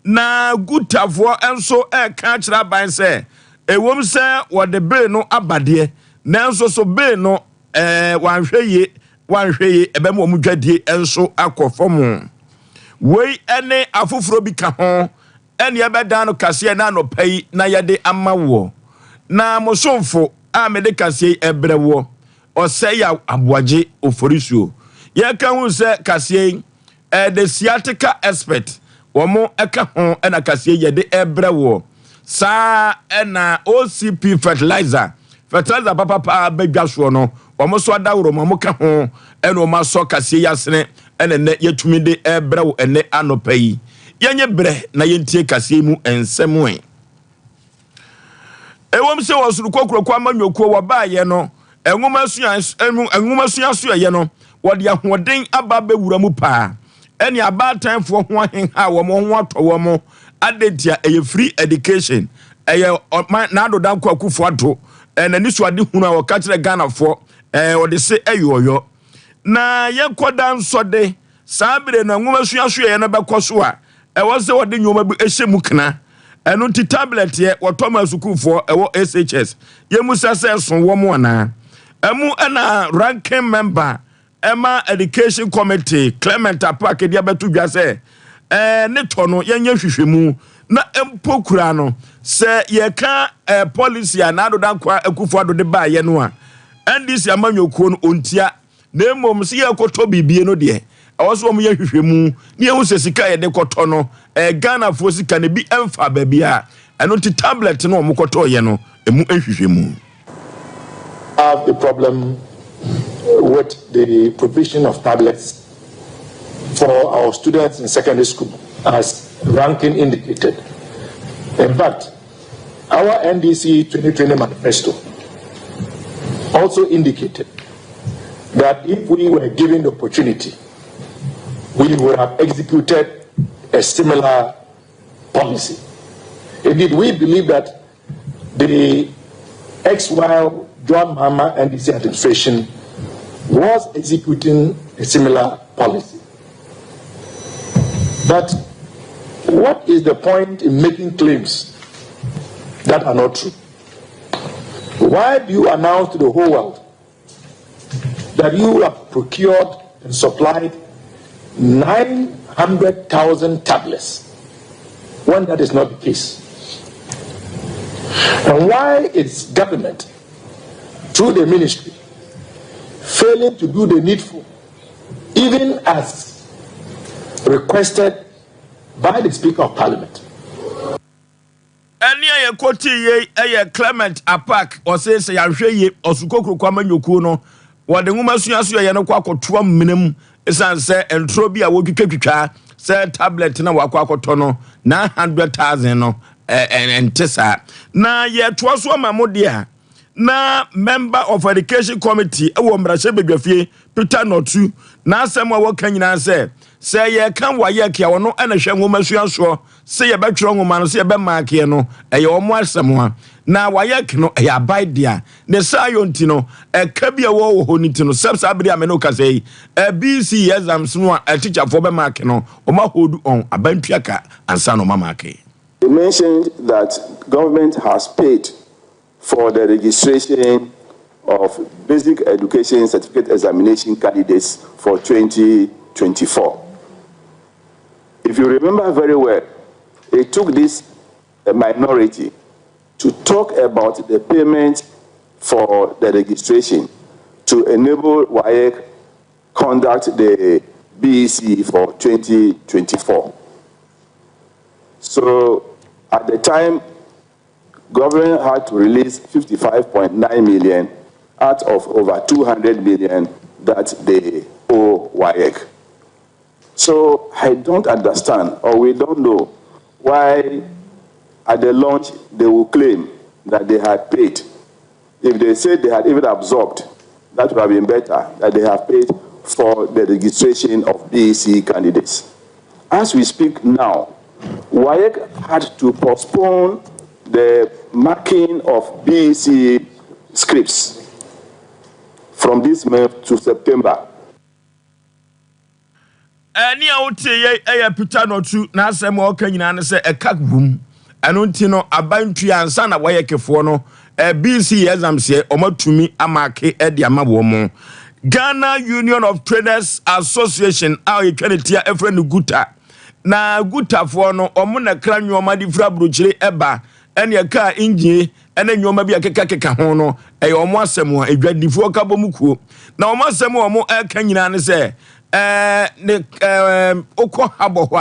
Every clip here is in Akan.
Na Gutafoɔ nso reka akyerɛ aban sɛ ɛwom sɛ wɔde bill no aba deɛ, nanso so bill no ɛɛ wɔanhwɛ yie wɔanhwɛ yie ɛbɛma wɔn dwadie nso akɔ fam. Wei ne afoforɔ bi ka ho ɛne ɛbɛdan no kaseɛ na anɔpa yi na yɛde ama woɔ. Na mo somfo a mede kaseɛ yi ɛbrɛ woɔ, Ɔsɛe Aboagye Oforisuo. Yɛka hu sɛ kaseɛ yi the sciatica expert wɔn ɛka ho ɛna kaseɛ yɛde ɛbrɛ woɔ. Saa ɛna OCP fertilizer, fertilizer papapa bɛdwa soɔ no, wɔn nso adaworo ma wɔn ka ho ɛna wɔn asɔ kaseɛ yi asene ɛna ɛnɛ yɛtumi de ɛbrɛ wo ɛnɛ anɔpa yi. Yɛnyɛ brɛ na yɛntie kaseɛ mu nsɛm ɛ. Ɛwom sɛ wɔ soro kokuroko amanyɔkuo wɔbaayɛ no, nwoma sua nwoma sua soɛyɛ no, wɔde ahoɔden aba abɛwura mu paa. Ɛne abaatanfoɔ ho ahenha a wɔn ho atɔ wɔn adetia ɛyɛ free education. Ɛyɛ ɔman Nana Dankwa Akufo Addo n'ani so ade hunu a wɔka kyerɛ Ghanafoɔ ɛɛ wɔde se ɛyɛ ɔyɔ. Na yɛnkɔda nsɔde saa bere no nwoma sua soɛyɛ no bɛkɔ so a, ɛwɔ sɛ wɔde nneɛma bi hyɛ mu kena. Ɛno nti tablet yɛ wɔtɔ ma sukuufoɔ ɛwɔ SHS, yɛmusa sɛ ɛso wɔ mu anaa. Ɛmu ɛna ranking member ɛma education committee Clement Apaak de abɛto dwa sɛ ɛɛ ne tɔ no yɛnyɛ hwehwɛmu na mpo kura no sɛ yɛka ɛɛ policy a Nana Dankwa Akufo Addo de baayɛ no a, NDC amanyɔkuo no ontia, na mmom sɛ yɛkɔtɔ biribie no deɛ, ɛwɔ sɛ wɔn yɛ hwehwɛmu ne yɛhu sɛ sika a yɛde kɔtɔ no ɛɛ Ghanafoɔ sika no bi ɛmfa baabi a ɛno nti tablet no wɔn kɔtɔɔyɛ no emu nhwehwɛmu. Have a problem with the provision of tablets for our students in secondary school, as ranking indicated. In fact, our NDC 2020 manifesto also indicated that if we were given the opportunity, we would have executed a similar policy. Indeed, we believe that the erstwhile John Mahama NDC administration was executing a similar policy. But what is the point in making claims that are not true? Why do you announce to the whole world that you have procured and supplied 900,000 tablets when that is not the case? And why is government, through the ministry, failing to do the needful, even as requested by the Speaker of Parliament? Ɛne a yɛkɔtee yei ɛyɛ Clement Apaak. Ɔse sɛ yɛahwɛ yie, ɔsokokuroko amanyɔkuo no wɔde nwoma sua so yɛyɛ no kɔ akɔtoa mmena mu, ɛsiane sɛ ntoro bi a wɔtwitwatwitwa sɛ tablet na wakɔ akɔtɔ no 900,000 no ɛnte saa. Na yɛtoa so ama mo deɛ a, na member of education committee ɛwɔ mmarahyɛbadwafie Peter Nortsu n'asɛm a wɔka nyinaa sɛ sɛ yɛka WAEC a ɔno ɛna hwɛ nwoma sua soɔ sɛ yɛbɛtwerɛ nwoma no sɛ yɛbɛmaakeɛ no, ɛyɛ ɔmo asɛm a na WAEC no ɛyɛ aban dea. Ne saa yɔ nti no, ɛka bi a ɛwɔ wɔ hɔ no nti no, sɛ saa bere a me ne wo kasa yi, BECE exams no a ɛtikyafoɔ bɛmaake no, ɔmo ahodu ɔn abantua ka ansa na ɔmo amaake. He mentioned that government has paid for the registration of basic education certificate examination candidates for 2024. If you remember very well, it took this minority to talk about the payment for the registration to enable WAEC conduct the BEC for 2024. So at the time, government had to release 55.9 million out of over 200 million that they owe WAEC. So I don't understand, or we don't know, why at the launch they will claim that they had paid. If they said they had even absorbed, that would have been better, that they have paid for the registration of BEC candidates. As we speak now, WAEC had to postpone the marking of BEC scripts from this month to September. Ɛnne a wotee yei yɛ Peter Nortsu n'asɛm a ɔka nyinaa ne sɛ ɛka wom. Ɛno nti no aban ntua ansa na wɔayɛ kefoɔ no BC exams yɛ wɔatumi amaake de ama wɔn. Ghana Union of Traders Association a yɛtwa ne tia ɛfrɛ no GUTA. Na GUTAfoɔ no wɔn na kra nneɛma de firi aburokyire ɛba ɛne ɛkaa engine ne nneɛma bi a ɛkekakeka ho no, ɛyɛ wɔn asɛm a adwadifoɔ ka bɔ mu kuo. Na wɔn asɛm a wɔreka nyinaa ne sɛ, ɛɛ ne ɛɛ wokɔ ha bɔ hɔ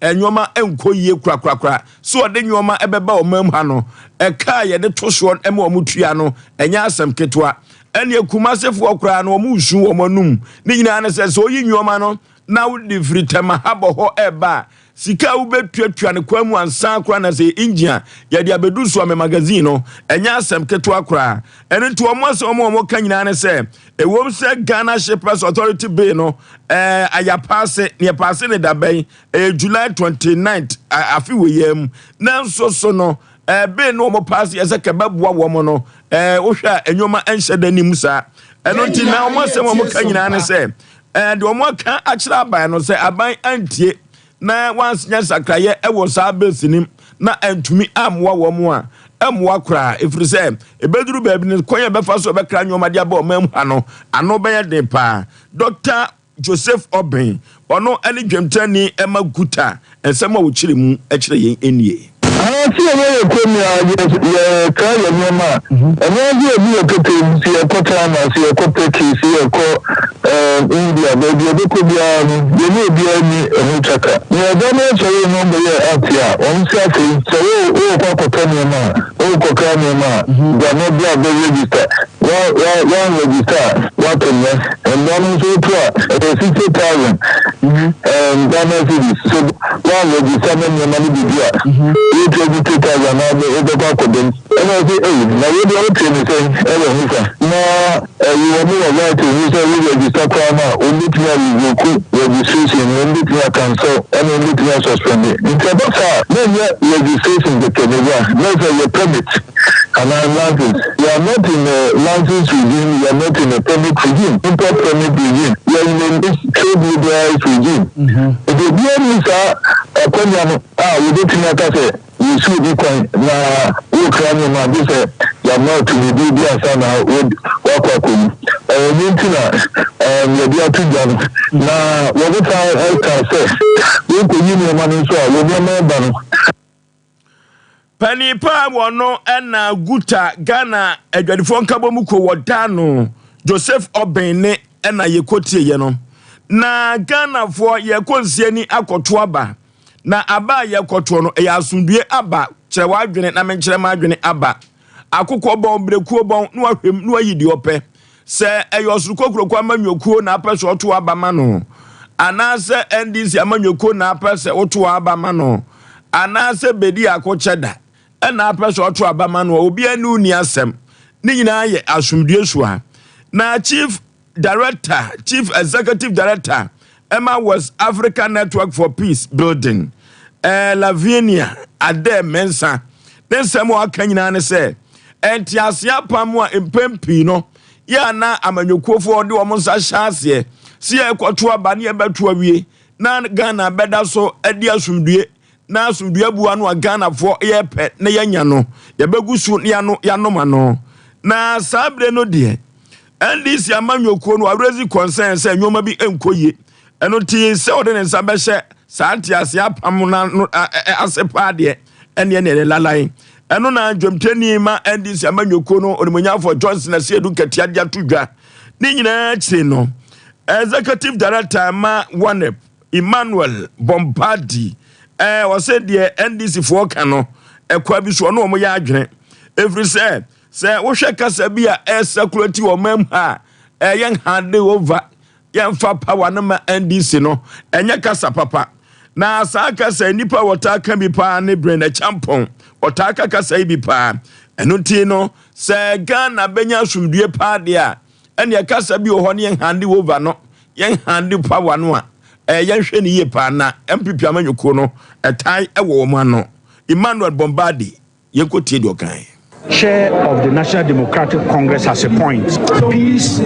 a, nneɛma nkɔ yie korakorakora. So wɔde nneɛma ɛbɛba wɔn mu ha no, ɛka a yɛde to soɔ ma wɔn tua no, ɛnyɛ asɛm ketewa. Ɛnneɛ Kumasefoɔ koraa no, wɔn resu wɔn anum. Ne nyinaa ne sɛ, sɛ woyi nneɛma no na wode firi Tɛma ha bɔ hɔ ɛreba a, Sika a wubetuatua no kwan mu ansa koraa na sɛ ɛyɛ engine a yɛde abedu so ame magazine no, ɛnyɛ asɛm ketewa koraa. Ɛno nti wɔn asɛm a wɔka nyinaa ne sɛ, ɛwom sɛ Ghana Shippers Authority Bill no eh, ayɛapaase, na yɛpaase no da bɛn? Ɛyɛ July 29th afe wei yi ara mu. Nanso so no, eh, bill no wɔn paase yɛ sɛ kɛbɛboa wɔn no, eh, wohwɛ a nneɛma nhyɛ da nim saa. Ɛno nti na wɔn asɛm a wɔka nyinaa ne sɛ, eh, deɛ wɔn aka akyerɛ aban no sɛ aban antie na wɔanyɛ nsakraeɛ wɔ saa bills no mu na antumi ammoa wɔn a, ɛmmoa koraa ɛfiri sɛ ɛbɛduru baabi no kwan a ɛbɛfa so ɛbɛkra nneɛma de aba ɔman mu ha no ano bɛyɛ den paa. Dr. Joseph Obeng, ɔno ne dwamtrani ma Guta, nsɛm a ɔkyerɛ mu kyerɛ yɛn nie. Anaa sɛ yɛwɔ yɛ kurom yi ara yɛ yɛkra yɛ nneɛma a, ɛno ara sɛ yɛbu yɛ kɛtɛ mu, sɛ yɛkɔ China, sɛ yɛkɔ Turkey, sɛ yɛkɔ ɛɛm India, baabi a yɛbɛkɔ biara no, yɛne obiara nni ɛho twaka. Nea ɛda no asɔre no bɛyɛ act a, wɔn se afei sɛ wo worekɔ akɔtɔ nneɛma a, worekɔkra nneɛma a, bra na bra bɛ register. Wa wa wan register a, woato nnɛ. Mmoa no nso woto a, ɛyɛ 60,000 ɛɛm Ghana cedis. Sɛ wan register na nneɛma no bi du a, wotua 60,000 na wobɛkɔ akɔdam. Ɛna ɔse ei, na wei deɛ wotee ne sɛn ɛwɔ hefa? Na ɛyi wɔn wɔ right ho sɛ wo register koraa no a, wɔn bɛtumi a revoke registration no, wɔn bɛtumi a cancel, ɛna wɔn bɛtumi a suspend. Nti ɛba saa a, na ɛnyɛ registration kɛkɛ na ɛwura, na ɛsɛ yɛ permit anaa license. We are not in a license regime, we are not in a permit regime, import permit regime, we are in a trade liberalized regime. Nti obiara nni saa akwanya no a wɔbɛtumi aka sɛ Yɛsi obi kwan na wokra nneɛma a, gye sɛ yɛama wo tumidie bi ansa na woakɔ akɔyi. Ɛno nti na yɛde ato dwa no. Na wɔde san ka sɛ, wokɔyi nneɛma no nso a, wo nneɛma reba no. Panin pa a wɔno na Guta Ghana Adwadifoɔ Nkabom Kuo wɔ da no, Joseph Obeng ne na yɛkɔtieeɛ no. Na Ghanafoɔ yɛkɔ nsiani akɔto aba. Na aba a yɛkɔtoɔ no, ɛyɛ asomdwie aba. Kyerɛ w'adwene na menkyerɛ m'adwene aba. Akokɔ bɔn, berɛkuo bɔn, na wahwɛ mu na wayi deɛ ɔpɛ. Sɛ ɛyɛ ɔsoro kokuroko amanyɔkuo na apɛ sɛ ɔto aba ma no, anaasɛ NDC amanyɔkuo na apɛ sɛ woto aba ma no, anaasɛ Bedi Akokyɛda na apɛ sɛ ɔto aba ma no a, obiara ne wo nni asɛm. Ne nyinaa yɛ asomdwie soa. Na Chief Director, Chief Executive Director ɛma West Africa Network for Peace Building, eh, Lavinia Adair Mensah, ne nsɛm a ɔaka nyinaa ne sɛ, nteaseɛ apam a mpɛn pii no yɛ a na amanyɔkuofoɔ de wɔn nsa hyɛ aseɛ sɛ yɛrekɔto aba ne yɛbɛto awie na Ghana bɛda so adi asomdue na asomdue abu ano a Ghanafoɔ yɛpɛ na yɛanya no yɛbɛgu so ne yɛano yɛanom ano na saa berɛ no deɛ NDC amanyɔkuo no arezi concern sɛ nneɛma bi nkɔ yie. Ɛno nti sɛ ɔde ne nsa bɛhyɛ saa nteaseɛ apam no ase paa deɛ ɛneɛ ne ɛyɛ lalae. Ɛno na dwamtani ma NDC amanyɔkuo no onimuonyamfoɔ Johnson Asiedu Nketia de ato dwa. Ne nyinaa akyire no, Executive Director ma WANEP Emmanuel Bombadi ɛɛ ɔsɛ deɛ NDC foɔ ka no ɛkwa bi so ɔno wɔn yɛ adwene ɛfiri sɛ Sɛ wohwɛ kasa bi a ɛresɛkulati wɔ ɔman mu ha a, ɛyɛ nhande over, yɛmfa power no ma NDC no, ɛnyɛ kasa papa. Na saa kasa yi, nnipa a wɔtaa ka bi paa ne Brenda Acheampong. Wɔtaa ka kasa yi bi paa. Ɛno nti no, sɛ Ghana bɛnya asomdue paa deɛ a, ɛneɛ kasa bi wɔ hɔ ne yɛn hande over no, yɛn hande power no a, ɛyɛ yɛnhwɛ no yie paa na NPP amanyɔkuo no, ɛtae wɔ wɔn ano. Emmanuel Bombadi. Yɛnkɔtie deɛ ɔkaeɛ. Chair of the National Democratic Congress has a point. Peace,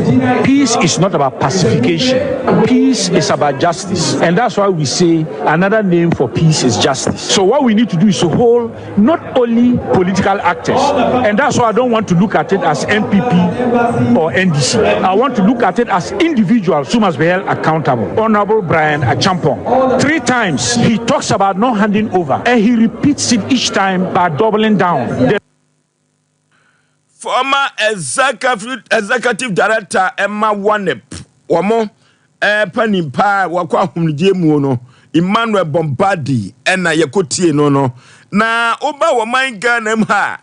peace is not about pacification. Peace is about justice. And that's why we say another name for peace is justice. So what we need to do is to hold not only political actors, and that's why I don't want to look at it as NPP or NDC. I want to look at it as individuals who must be held accountable. Honorable Bryan Acheampong, three times he talks about not handing over, and he repeats it each time by doubling down. The Former executive executive director ɛma WANEP wɔn panin paa wakɔ ahomegye mu no Emmanuel Bombadi ɛna yɛkɔtie no no na woba wɔ man Ghana mu ha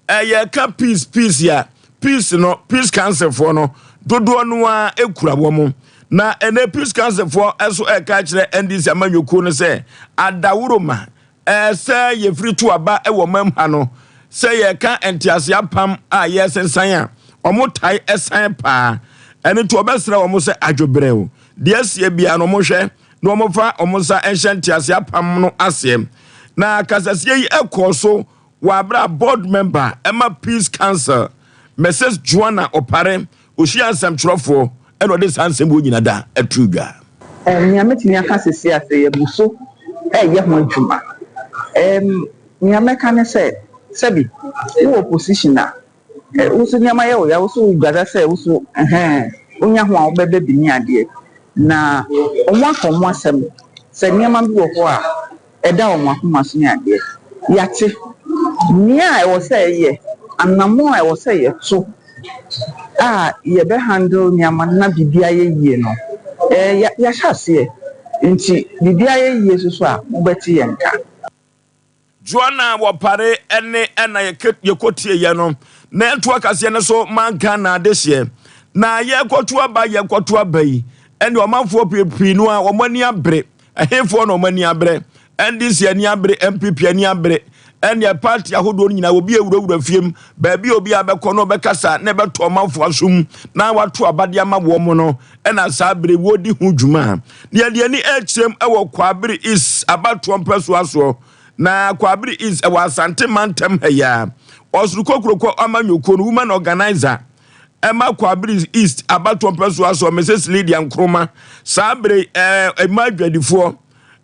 ɛyɛ ka peace peace a peace no peace council foɔ no dodoɔ no a ekura wɔn na ɛnɛ peace council foɔ ɛso ɛka kyerɛ NDC amanyɔkuo no sɛ adaworoma sɛ yɛfiri to aba wɔ mam ha no sɛ yɛka ntease apam a yɛsensan a ɔmo tae ɛsan paa ɛno nti ɔbɛsrɛ wɔn sɛ adwobrɛw deɛ asie bia no ɔmo hwɛ na ɔmo fa ɔmo nsa nhyɛ ntease apam no aseɛ na kasasie yi ɛkɔɔ so wɔ abere a board member ɛma peace council Mrs Joanna Ɔpare ohyia nsɛmtwerɛfoɔ ɛna ɔde saa nsɛm wɔ nyina da ɛto dwa. Nea mɛtumi aka sisi ase yɛbu so ɛyɛ ho adwuma. Nea mɛka ne sɛ sɛbi wowɔ position a woso nneɛma yɛ wo ya woso wodwada sɛ woso ɛhɛn wonya ho a wobɛbɛ bi ne adeɛ na ɔmo aka ɔmo asɛm sɛ nneɛma bi wɔ hɔ a ɛda wɔn akoma so ne adeɛ yate nea ɛwɔ sɛ ɛyɛ anammɔn a ɛwɔ sɛ yɛto a yɛbɛ handle nneɛma na biribi ayɛ yie no yɛahyɛ aseɛ nti biribi ayɛ yie soso a mobɛte yɛn ka. Joanna wɔpare ɛne ɛna yɛkɔtie yɛ no na ɛto akaseɛ no so man Ghana adehyeɛ na yɛkɔto aba yɛkɔto aba yi ɛne ɔmanfoɔ pii no a wɔn ani abere ɛhefoɔ na wɔn ani abere NDC ani abere NPP ani abere ɛne party ahodoɔ no nyinaa obi ewurawura fiem baabi a obi abɛkɔ na ɔbɛkasa na ɛbɛtɔ ɔmanfoɔ asom na wato abadeɛ ama wɔn no ɛna saa abere wɔdi ho dwuma na yɛde ani ɛkyerɛm ɛwɔ Kwabere East abatoɔ mpɛsoa soɔ na Kwabere East ɛwɔ Asante mantam ha yi a ɔsoro kokuroko amanyɔkuo no woman organizer ɛma Kwabere East abatoɔ mpɛsoa soɔ Mrs Lydia Nkrumah saa abere ɛma adwadifoɔ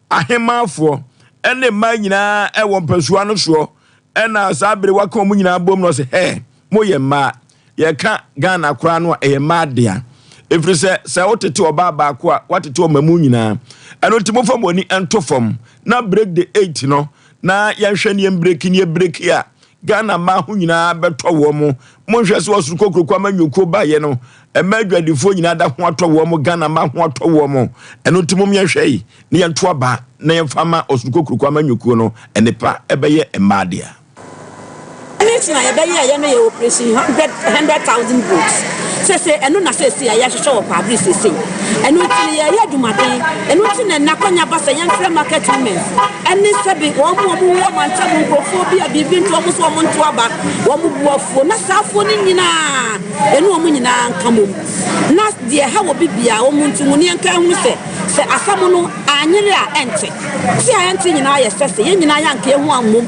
ahemaafoɔ ɛne mmaa nyinaa ɛwɔ mpɛsoa no soɔ ɛna saa abere waka wɔn nyinaa bom no sɛ hɛ moyɛ mmaa yɛka Ghana koraa no a ɛyɛ mmaa dea ɛfiri sɛ sɛ wotete ɔbaa baako a watete ɔma mu nyinaa ɛno nti mofa mo ani nto fam na break the eight no na yɛnhwɛ ne yɛn break ne yɛ break a Ghana mmaa ho nyinaa bɛtɔ wɔn mo monhwɛ sɛ wɔsoro kokuroko ama nnwokuo baeɛ no mmaa adwadifoɔ nyinaa da ho atɔ wɔn mo Ghana mmaa ho atɔ wɔn mo ɛno nti mom yɛnhwɛ yi ne yɛnto aba na yɛmfa ma ɔsoro kokuroko ama nnwokuo no ɛnipa ɛbɛyɛ mmaa dea. Ɛne na yɛbɛyɛ ɛyɛ no yɛ operation 100,000 votes sese ɛno na sese a yɛahyehyɛ wɔ Kwaabere sese ɛno nti no yɛyɛ adwumaden ɛno nti na nnakɔnya ba sɛ yɛmfrɛ market women ɛne sɛbi wɔn mu wɔn wɔ mantam nkurɔfoɔ bi a biribi nto wɔn so wɔn nto aba wɔn bu afuo na saa afuo no nyinaa ɛne wɔn nyinaa nka mom na deɛ ɛha wɔ bibia wɔn nto mu ne yɛnka ehunu sɛ sɛ asɛm no anyere a ɛnte ti a ɛnte nyinaa yɛ sɛ sɛ yɛn nyinaa yɛanka ehu ammom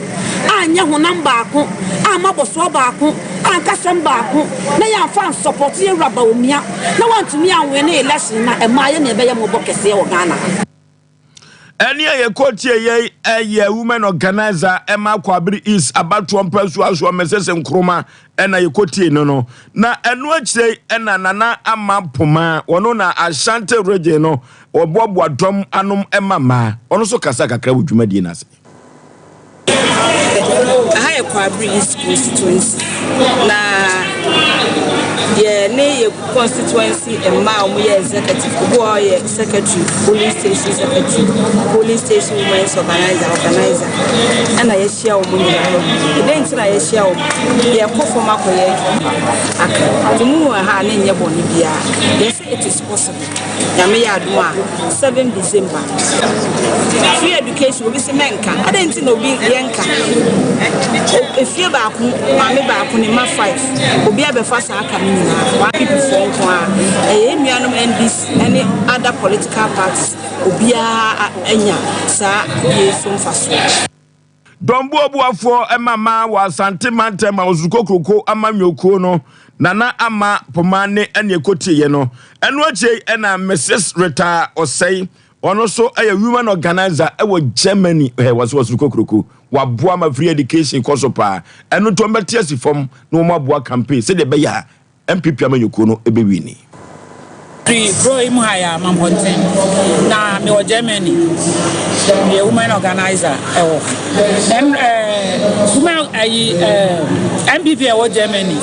anyɛ honam baako amma bɔsoɔ baako ankasɛm baako na yɛamfa nsɔpɔto yɛwura Bawumia na wantumi anwene election na ɛmaa yɛ ne ɛbɛyɛ mmɔbɔ kɛseɛ wɔ Ghana. Ɛne a yɛkɔtie yɛ ɛyɛ women organizer ɛma Kwabere East abatoɔ mpɛsoa soɔ Mrs Nkrumah ɛna yɛkɔtie no no na ɛno akyire ɛna Nana Ama Poma ɔno na Ashanti region no ɔboaboa dɔm anom ɛma mmaa ɔno nso kasa kakra wɔ dwumadie no ase. Aha yɛ Kwabere East constituency na yɛ ne yɛ constituency mmaa a wɔyɛ executive obi wɔ hɔ yɛ secretary, polling station secretary, polling station women's organizer, organizer ɛna yɛahyia wɔn nyinaa. Ɛdɛn nti na yɛahyia wɔn? Yɛkɔ fam akɔyɛ adwuma aka nti mu wɔ ha a ne nyɛ bɔne biara yɛsɛ it is possible. Nyame yɛ adom a 7 December free education obi sɛ mɛnka adɛn nti na obi yɛnka efie baako maame baako ne ma five obi abɛfa saa aka no nyinaa one people foɔ nko a ɛyɛ nnuanom NDC ɛne other political parties obiara anya saa yɛ so mfasoɔ. Dɔmbuobuafoɔ mma wɔ Asante mantam a Osukokroko amanyɔkuo no Nana Ama Poma ne ɛne ɛkɔtieɛ no. Ɛno akyire ɛna Mrs. Rita Osei, ɔno nso yɛ women organizer wɔ Germany. Ɛ wɔ so Osukokroko waboa ma free education kɔ so paa. Ɛno nti wɔbɛte asi fam na wɔn aboa campaign sɛdeɛ ɛbɛyɛ a NPP amanyɔkuo no bɛwini. Firi kuro yi mu ha yɛ Amampɔnten na mewɔ Germany. Meyɛ women organizer ɛwɔ ha. Ɛn ɛɛ women ayi ɛɛ NPP ɛwɔ Germany.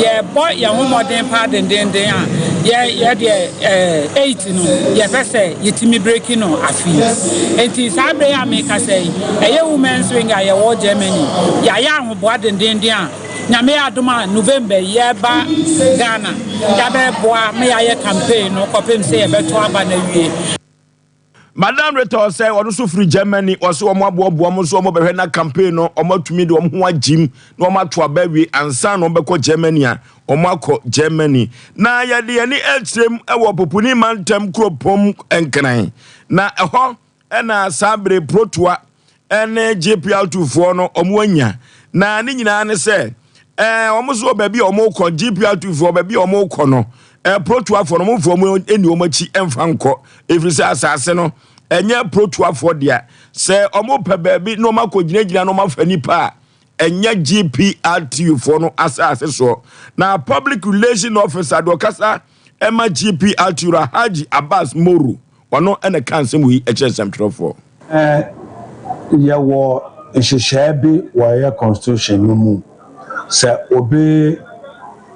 Yɛbɔ yɛn ho mmɔden paa dendenden a yɛ yɛ deɛ ɛɛ eight no yɛpɛ sɛ yɛtumi breaki no afe yi. Nti saa bere yi a mekasa yi ɛyɛ women's wing a yɛwɔ Germany. Yɛayɛ ahoboa dendenden a Nyame adom a November yi yɛreba Ghana yɛabɛboa ma yɛayɛ campaign no kɔpem sɛ yɛbɛto aba no awie. Madam Rita Osei, ɔno nso firi Germany, ɔse wɔn aboaboa wɔn nso wɔn bɛhwɛ na campaign no wɔn atumi de wɔn ho agyim na wɔn ato aba awie ansa na wɔn bɛkɔ Germany a wɔn akɔ Germany. Na yɛde yɛn ani akyerɛm wɔ Popuni mantam kuropɔn Nkran na ɛhɔ Ɛna saa bere Protoa ne GPL2 foɔ no wɔn anya. Na ne nyinaa ne sɛ ɛɛ wɔn nso wɔ baabi a wɔn kɔ GPL2 foɔ baabi a wɔn kɔ no ɛɛ Protoa foɔ no wɔn mfa wɔn ɛni wɔn akyi ɛmfa nkɔ ɛfiri sɛ asase no ɛnyɛ Protoa foɔ dea. Sɛ wɔn pɛ baabi na wɔn akɔ gyinagyina na wɔn afa nipa a ɛnyɛ GPRTU foɔ no asase soɔ. Na Public Relation Officer deɛ ɔkasa ɛma GPRTU Rahaji Abbas Moro Ɔno na ɛkaa nsɛm wei kyerɛɛ nsɛmtwerɛfoɔ. Yɛwɔ nhyehyɛɛ bi wɔ yɛ constitution no mu, sɛ obi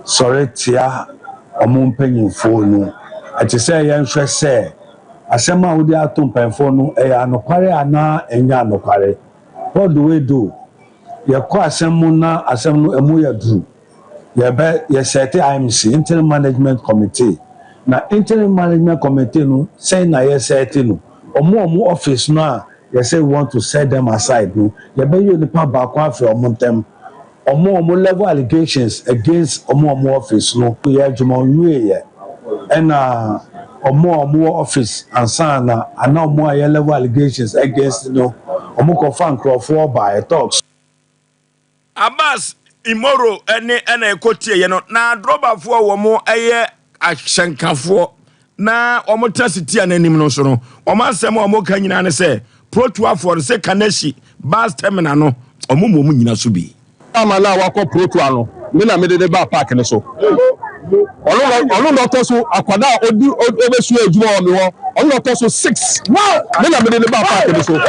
sɔre tia ɔmo mpanyinfoɔ no, ɛte sɛ yɛnhwɛ sɛ asɛm a wode ato mpanyinfoɔ no ɛyɛ anokware anaa ɛnyɛ anokware. What do we do? Yɛkɔ asɛm mu na asɛm no ɛmu yɛ duru. Yɛbɛ yɛ sɛte IMC, Interim Management Committee. Na Interim Management Committee no, sɛn na yɛ sɛte no? Wɔn a wɔn office no a yɛsɛ we want to set them aside no, yɛbɛyi onipa baako afiri wɔn ntam. Wɔn a wɔn level allegations against wɔn a wɔn office no yɛ adwuma wɔnwieɛ, ɛna wɔn a wɔwɔ office ansa na anaa wɔn a yɛ level allegations against no, wɔkɔfa nkurɔfoɔ baeɛ, talks. Abbas Imoro ne ɛna ɛkɔ tieɛ no, na drɔbafoɔ a wɔn yɛ ahyɛnkafoɔ na wɔn tena sitia no anim no nso no, wɔn asɛm a wɔn ka nyinaa ne sɛ, Protoafoɔ no sɛ Kaneshie bus terminal no, wɔn mu wɔn nyina so bi. Ama no a wakɔ Protoa no, me na mede no baa park no so. Ɔno na ɔno na ɔtɔ so akwadaa a ɔdi ɔbɛsua adwuma wɔ me hɔ. Ɔno na ɔtɔ so six. Me na mede no baa park no so. Me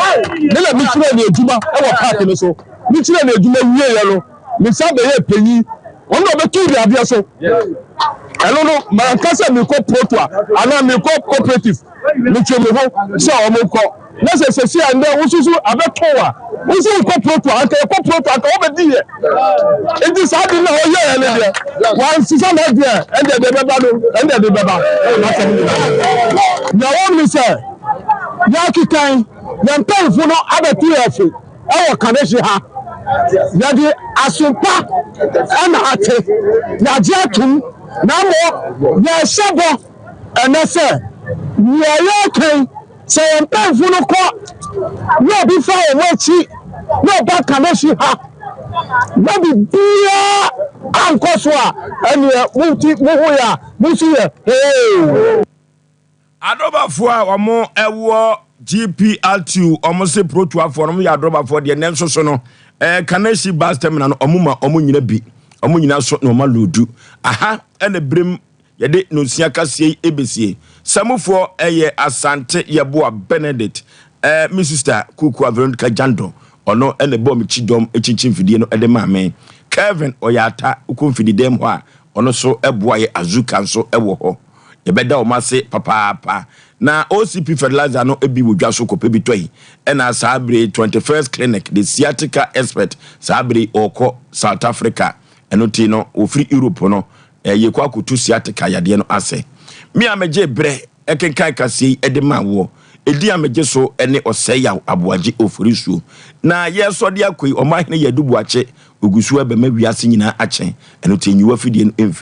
na mekyerɛɛ no adwuma wɔ park no so. Mekyerɛɛ no adwuma wieeɛ no, mesan bɛyɛɛ panyin. Ɔno na ɔbɛtuu me adeɛ so. Ɛno no, manka sɛ merekɔ Protoa anaa merekɔ cooperative. Metwe me ho sɛ wɔnkɔ. Na sɛ sɛsi a ndɛ wosusu abɛtɔ wo a, wo nso wokɔ Protoa. Anka yɛkɔ Protoa anka wobɛdi yɛ. Nti saa ade no a ɔyɛeɛ no deɛ, wansesa n'adwene a, ɛndeɛ deɛ ɛbɛba no, ɛndeɛ de bɛba. Ɛwɔ n'asɛm nyinaa. Nea wɔn ne sɛ, yɛakekan yɛn mpanyinfo no abɛto yɛn fo. Wɔ Kanehye ha, yɛde aso pa na ate, yɛagye atom, na mmom yɛrehyɛ bɔ ɛnnɛ sɛ nea yɛreka yi, sɛ yɛn mpanyimfo no kɔ na obi fa wɔn akyi na ɔba Kanehye ha na biribiara ankɔ so a, ɛnneɛ mo ti mo ho yɛ a, mo nso yɛ hoo. Adrɔbafoɔ a wɔn wɔ GPRTU wɔn se Protoafoɔ no wɔn yɛ adrɔbafoɔ deɛ nanso so no ɛɛ Kaneshie bus terminal no wɔn ma wɔn nyina bi wɔn nyina so na wɔn aloodu aha ɛna birim yɛde nonsia kaseɛ yi ebesie samufoɔ ɛyɛ Asante Yɛboa Benedict ɛɛ me sister Kukua Veronica Jando ɔno ɛna ɛbɔɔ me kyi dɔm ekyinkyin mfidie no ɛde maa me Kelvin ɔyɛ ata wokɔ mfidi dɛm hɔ a ɔno so ɛboa yɛ Azuka nso ɛwɔ hɔ. Yɛbɛda wɔn ase papaapa. Na OCP fertilizer no bi wɔ dwa so kɔpɛ bi tɔ yi. Ɛna saa bere yi 21st Clinic, the sciatica expert, saa bere yi ɔrekɔ South Africa. Ɛno ti no, wɔfiri Europe no, yɛkɔ akɔtu sciatica yadeɛ no ase. Me a megye berɛ kenkan kaseɛ yi de maa woɔ, edin a megye so ne Ɔsɛeyaw Aboagye Oforisuo. Na yɛresɔ de akɔ yi, Ɔmanhene Yadu Boakye, ɔgu so rebɛma wiase nyinaa akye. Ɛno ti, nyiwa fidie no mfiri.